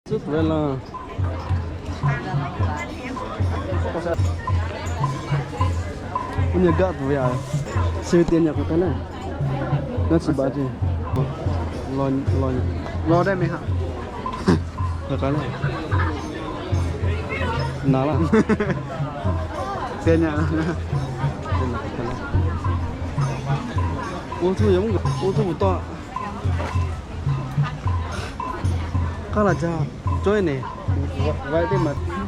Suhˉ tuˬ ve laˇ. Oˇ nyi gaˆ tuˬ ve a. Suh te nyi k'o k'ai laˇ. Naˇ chi baˬ ce. Law, law, law dehˆ meh haꞈ. K'ai laˇ. Naˍ laˇ. Te nyi. Oˇ htuˇ yaꞈ mvuhˇ, oˇ htuˇ bvuhꞈ tawˆ. K'aˉ laˬ jaˇ, cawˇ e ne.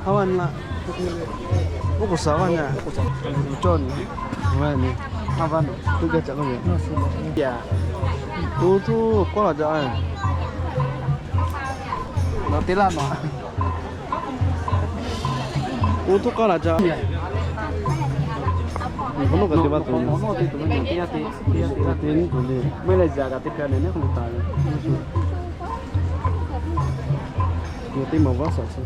Haˉ vaˇ na. Oˇ k'oˍ saˍ vaˇ na. Cawˇ ne. Vaˇ ne. Haˉ vaˇ na. Teˇ g'aˇ caꞈ k'oˆ ve. Oˇ htuˇ k'aˉ laˬ jaˇ. Naˬ te laˇ naˬ. Oˇ htuˇ k'aˉ laˬ jaˇ. Hk'aw nawˉ kaꞈ te vaˇ tuˬ. Te nyi tuˬ le. Meuˇ leh zaꞈ kaꞈ te hpehꞈ le, neˉ hk'aw lo taˍ ve. Teˇ maˬ vaˉ shaˍ chi.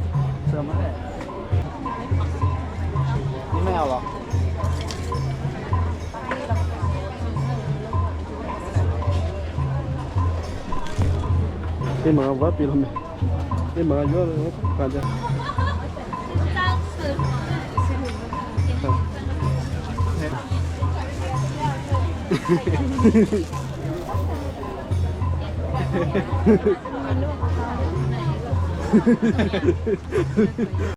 Teˇ maˬ vaˉ piˇ la meh. Teˇ maˬ yawˇ k'aꞈ jaˇ.